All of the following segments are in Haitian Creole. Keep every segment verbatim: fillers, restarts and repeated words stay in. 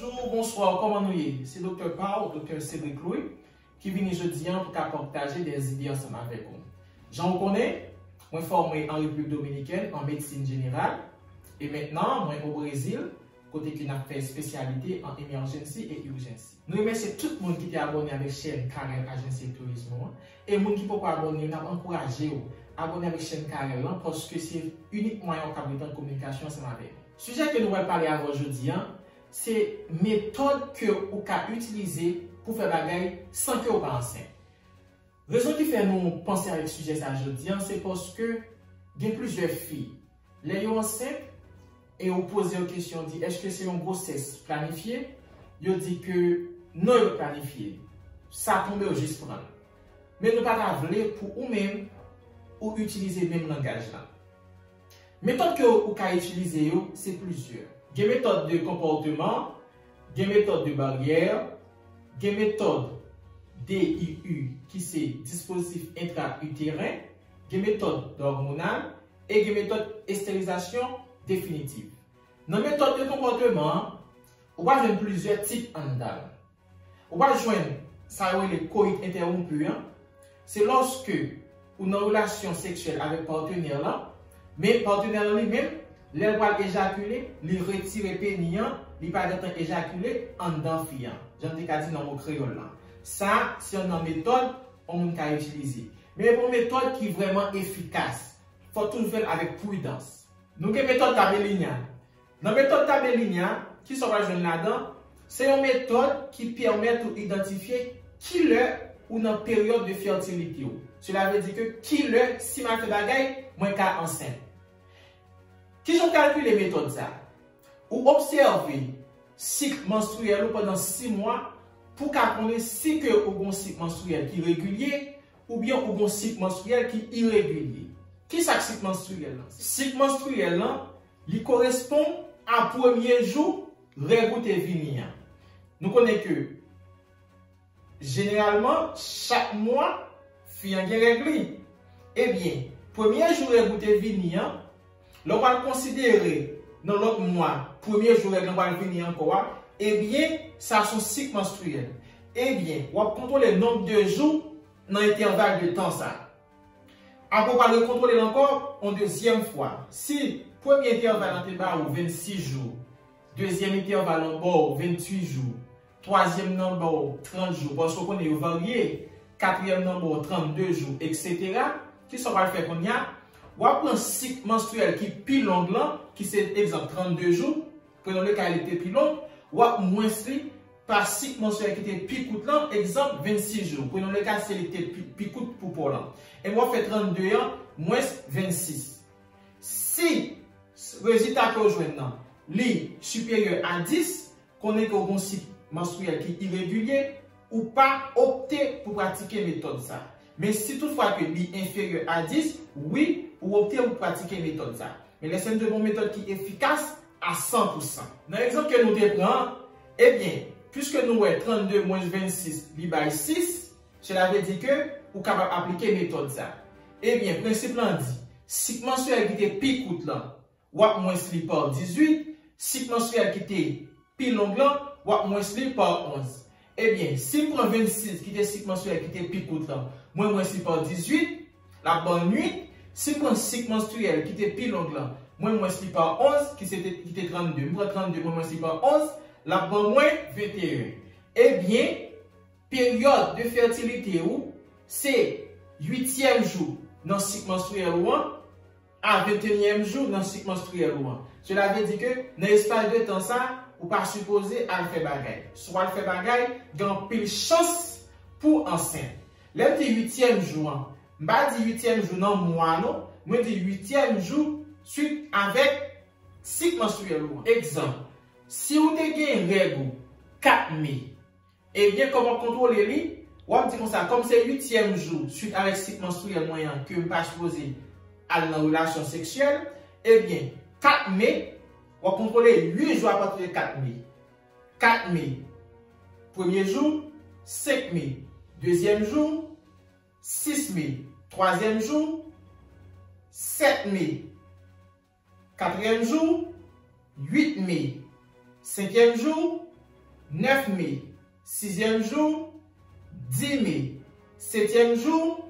Bonjou, bonswa, kòman nou ye? Se Doktè pa w, Doktè Cédric Louis, ki vini jodi a pou ka pataje de zide ansanm avèk ou. Jan w konnen, mwen fòme an Repiblik Dominikèn an medsin jeneral, e mentnan mwen o Brezil, kote ke n ap fè espesyalite an emergency e urgency. Nou remèsye tout moun ki te abòne avèk chèn Carel Agency Turismo an, e moun ki poko abòne, n ap ankouraje w abòne avèk chèn Carel lan, paske se inik mwayen w ka gentan kominikasyon ansanm avè nou. Sijè ke nou pral pale avè w jodi a, se metòd ke ou ka itilize pou fè bagay san ke w pa ansent. Rezon ki fè nou panse avèk sijè sa jodi a, se paske gen plizyè fi, lè yo ansent, e ou poze yo kesyon, di, èske se yon gwosès planifye? Yo di ke non, yo pa planifye. Sa tonbe, yo jis pran l. Men nou pa ta vle pou ou menm, ou itilize menm langaj la. Metòd ke ou ka itilize yo, se plizyè. Gen metòd de konpòteman, gen metòd de baryè, gen metòd D I U, ki se dispozitif entra-iteren, gen metòd òmonal, e gen metòd esterilizasyon definitif. Nan metòd de konpòteman an, ou va jwenn plizyè tip anndan l. Ou va jwenn sa yo rele koyit entèwonpi an. Se lòske ou nan relasyon seksyèl avèk patnè lan, men patnè lan li menm, lè l pral ejakile, li retire peni an, li pa gentan ejakile anndan fi an. Jan m te ka di nan mo kreyòl lan. Sa, se youn nan metòd yon moun ka itilize. Men e pa yon metòd ki vrèman efikas. Fò toujou fè l avèk pridans. Nou gen metòd Tabelini a. Nan metòd Tabelini a, kisa w pral jwenn ladan? Se yon metòd ki pèmèt ou idantifye kilè ou nan peryòd de fètilite w. Sela vle di ke kilè, si m al fè bagay, mwen ka ansent. Kijan w kalkile metòd sa? Ou obsève sik manstriyèl ou pandan sis mwa pou w ka konnen si ke ou gen yon sik manstriyèl ki regilye oubyen ou gen yon sik manstriyèl ki iregilye. Kisa k sik manstriyèl lan? Sik manstriyèl lan, li koresponn a premye jou règ ou te vini an. Nou konnen ke jeneralman, chak mwa, fi an gen règ li. Ebyen, premye jou règ ou te vini an, lè w pral konsidere nan lòt mwa, premye jou règ lan pral vini ankò a, ebyen, sa se yon sik manstriyèl. Ebyen, w ap kontwole nonb de jou nan entèval de tan sa. Apre, w pral rekontwole l ankò yon dezyèm fwa. Si premye entèval lan te ba ou vennsis jou, dezyèm entèval lan ba w venntuit jou, twazyèm nan ba w trant jou, paske w konnen yo varye, katriyèm nan ba w trannde jou, etsetera. Kisa w pral fè kounye a? W ap pran sik manstriyèl ki pi long lan, ki se, egzanp, trannde jou, prenons le cas, li te pi long, w ap mwens li pa sik manstriyèl ki te pi kout lan, egzanp, vennsis jou. Prenons le cas, se li te pi, pi kout pou pa w lan. E w ap fè trannde an mwens vennsis. Si rezilta ke w jwenn nan, li siperyè a dis, konnen ke w gen yon sik manstriyèl ki iregilye, ou pa opte pou pratike metòd sa. Men si toutfwa ke li enferyè a dis, wi, ou opte pou pratike metòd sa. Men lè se yon metòd ki efikas a san pou san. Nan egzanp ke nou te pran an, ebyen, piske nou wè trannde mwens vennsis, li bay sis, sela vle di ke ou kapab aplike metòd sa. Ebyen, prensip lan di, sik manstriyèl ki te pi kout lan, w ap mwens li pa dizuit, sik manstriyèl ki te pi long lan, w ap mwens li pa onz. Ebyen, si m pran vennsis ki te sik manstriyèl ki te pi kout lan, mwen mwens li pa dizuit, l ap ban m uit. Si m pran sik manstriyèl ki te pi long lan, mwen mwens li pa onz, ki se te, ki te trannde. M pran trannde, mwen mwens li pa onz, l ap ban mwen venteyen. Ebyen, peryòd de fètilite ou se uityèm jou nan sik manstriyèl ou an, a ventenyèm jou nan sik manstriyèl ou an. Sela vle di ke nan espas de tan sa, ou pa sipoze al fè bagay. Si w al fè bagay, gen anpil chans pou w ansent. Lè m di uityèm jou an, m pa di uityèm jou nan mwa non, mwen di uityèm jou swit avèk sik manstriyèl ou an. Egzanp, si w te gen règ ou kat me, ebyen, kòman w kontwole li? W ap di konsa, kòm se uityèm jou swit avèk sik manstriyèl mwen an ke m pa sipoze al nan relasyon seksyèl, ebyen, kat me, w ap kontwole uit jou apati de kat me. Kat me, premye jou, senk me, dezyèm jou, sis me, twazyèm jou, sèt me, katriyèm jou, uit me, senkyèm jou, Nèf me, sizyèm jou. Dis me, setyèm jou.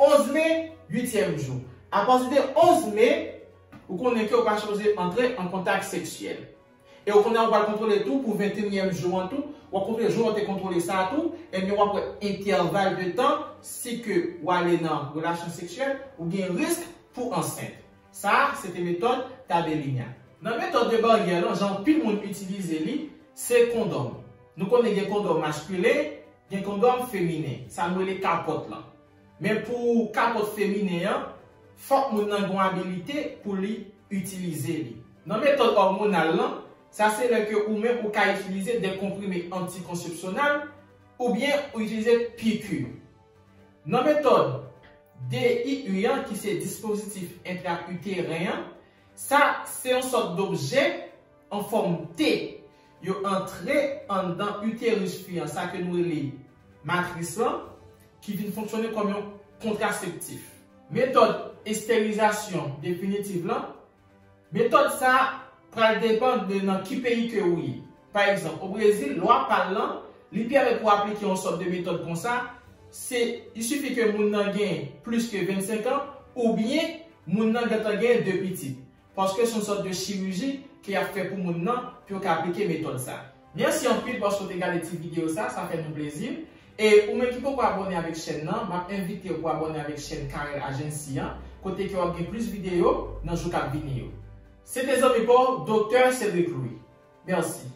Onz me, uityèm jou. Apati de onz me, ou konnen ke ou pa sipoze antre an kontak seksyèl. E ou konnen ou pral kontwole tou pou venteyinyèm jou an tou, w ap kontwole jou ou te kontwole sa a tou, ebyen w ap wè entèval de tan, si ke w ale nan relasyon seksyèl, ou gen risk pou ansent. Sa a, se te metòd Tabelini a. Nan metòd de baryè lan, jan anpil moun itilize li, se kondòm. Nou konnen gen kondòm maskilen, gen kondòm feminen. Sa nou rele kapòt lan. Men pou kapòt feminen an, fòk moun nan gen yon abilite pou li itilize li. Nan metòd òmonal lan, sa se lè ke ou menm ou ka itilize de konprime antikonsepsyonal oubyen ou itilize piki. Nan metòd D I U an, ki se dispozitif entraiteren an, sa se yon sòt dobjè an fòm T. Yo antre anndan iteris fi an, sa ke nou rele matris lan, ki vin fonksyone kòm yon kontraseptif. Metòd esterilizasyon definitif lan, metòd sa a pral depann de nan ki peyi ke ou ye. Pa egzanp, o Brezil, lwa pa l lan, li pèmèt pou aplike yon sòt de metòd konsa, se, il sifi ke moun nan gen plis ke vennsenk an, oubyen moun nan gentan gen de pitit. Paske se yon sòt de chiriji ke y ap fè pou moun nan, pou yo ka aplike metòd sa. Mèsi anpil paske w te gade ti videyo sa, sa fè nou plezi. E ou menm ki poko abòne avèk chèn nan, m ap envite w pou abòne avèk chèn Carel Agency an, kote ke w ap gen plis videyo nan jou k ap vini yo. Se te zanmi pa w, Doktè Cedric Louis. Mèsi.